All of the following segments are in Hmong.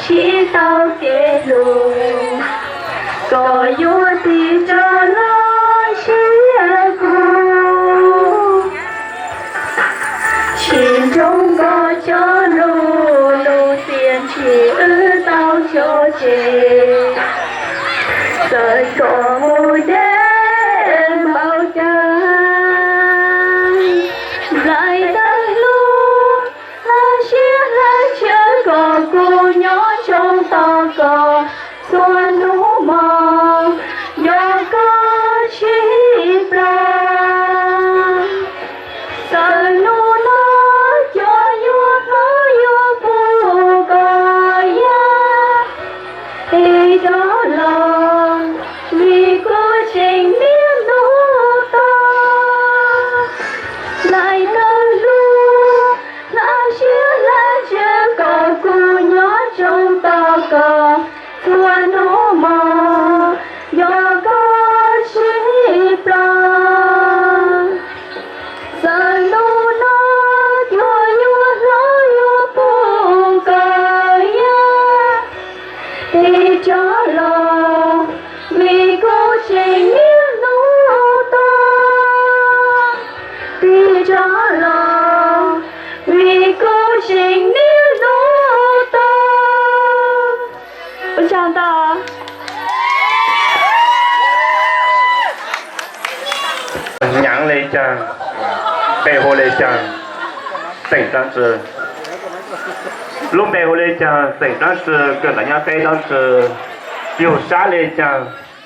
Sib tau kev hlub, koj yuav tig rov los ntsib kuv. Tsis ntsoov koj cov lus, lus txiaj ntsig wb tau nco tseg. Txawm koj mus deb npaum cas, nplaim tawg hlub, hlab siab hlab ntsws kom kuv nyob zoo tos koj txhua hnub mog, nco koj tsis plam. Txawm hnub no cov yuav hlob yuav phem koj yam tig rov los, vim kuv tseem niaj hnub tos. Nplaim tawg hlub, hlab siab hlab ntsws kom kuv nyob zoo tos koj txhua hnub mog, nco koj tsis plam. Txawm hnub no cov yuav hlob yuav phem koj yam tig rov los, vim kuv tseem niaj hnub tos. Tig rov los, vim kuv tseem niaj hnub tos. Ua tsaug ntau. Nyav le caag, npe hu le caag, xeem dlaab tsi? Lub npe hu le caag, xeem dlaab tsi, kawm ntawv nyob teb dlaab tsi, yug sab le caag,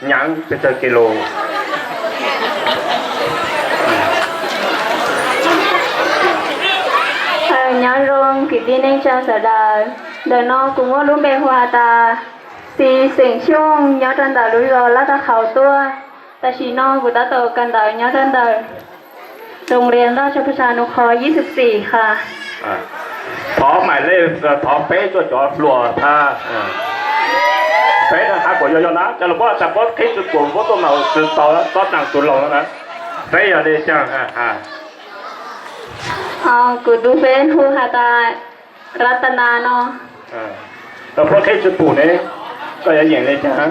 nyav pes tsawg kis lus? Nyob zoo kwv tij neej tsa sawv daws, ntawm no kuv muaj lub npe hu has tas Xis xeem Xyooj, nyob rau ntawm lub zos Laj Tag Qhaum tuaj. Tam sim no kuv tab tom kawm ntawv nyob rau ntawm Rooj Riam Ntaj Tsab Phaj Sa Nus Qhov Yib Xwm Xim qha. Thov maim lej, thov peb tuaj cov hluas thab. Peb na hab kuas yog yog na, cov lus puab tas puab qhib tsi pum puab tuaj mas tsi tau, tob tsaam tus laug no na. Peb yog le caag? Kuv tus npe hu has tas Rab Tas Nas no. Puab qhib tsi pum ne, koj yuav yeem le caag?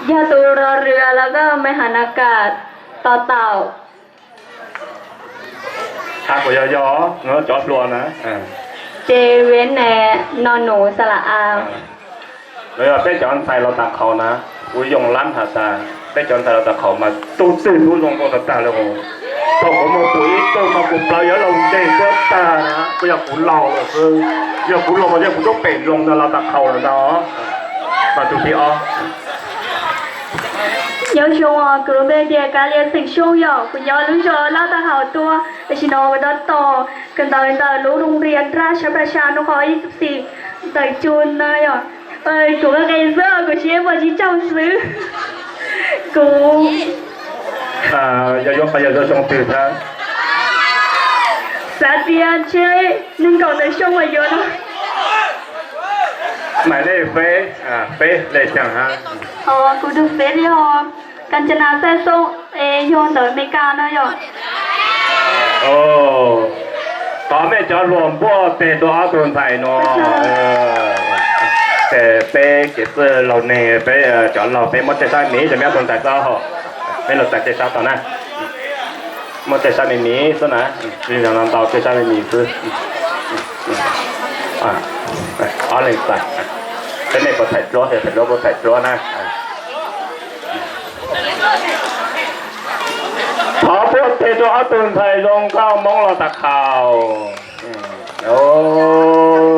Yog tus ro rua los koj me has nas kam to taum. Has kuas yog yog, cov hluas na. Ces Veb Nes no nus xa la a. Los yog peb cov ntxhais Los Tag Qhaum na, kuv yoo lab has tas peb cov ntxhais Los Tag Qhaum mas tub twg tub zoo nkauj tag tag le. Thaum kuv moog pum ib tug mas kuv plawv yuav laug nteg tuab tag na, kuj yog kuv laug lawm xwb. Yog kuv laug mas yog kuv tub pem loo ntag Los Tag Qhaum lawm ntag. Mas tus thib ob. Nyob zoo, kuv lub npe tias Kab Lia xeem Xyooj yom, kuv nyob lub zos Laj Tag Qhaum tuaj, tam sim no kuv tab tom kawm ntawv ntawm lub Rooj Riam Ntaj Tsab Phaj Sa Nus Qhov Yib Xwm Xim ntawm Cu na yom. Kuv qe qe xwb, kuv siab puas tsis tsaug xwb. Kuv yog yuav qhov yog zoo twg thab? Xav tias ntshe nees nkaum ntawm xyoo mas yuav no. Maim lej feb, feb le caag hab? Kuv tus feb yog Kancana Xaij Xoob, es yog ntawm Amelikas no yom. Thov mej cov hluas npuaj teg rua ob tug ntxhais no. Ces peb kev txwj laug neeg, peb cov laug peb muab tej sab miv, ces mej ob tug ntxhais txhob haus, mej lug txais tej sab tod na. Muab tej sab miv miv xwb na, ntau tej sab miv miv xwb. Ob leeg txais, peb mej puas thaim dluab, thaim dluab puas thaim dluab na. Thov puab teg rua ob tug ntxhais zoo nkauj Moob Los Tag Qhaum.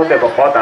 Tej puas paub tas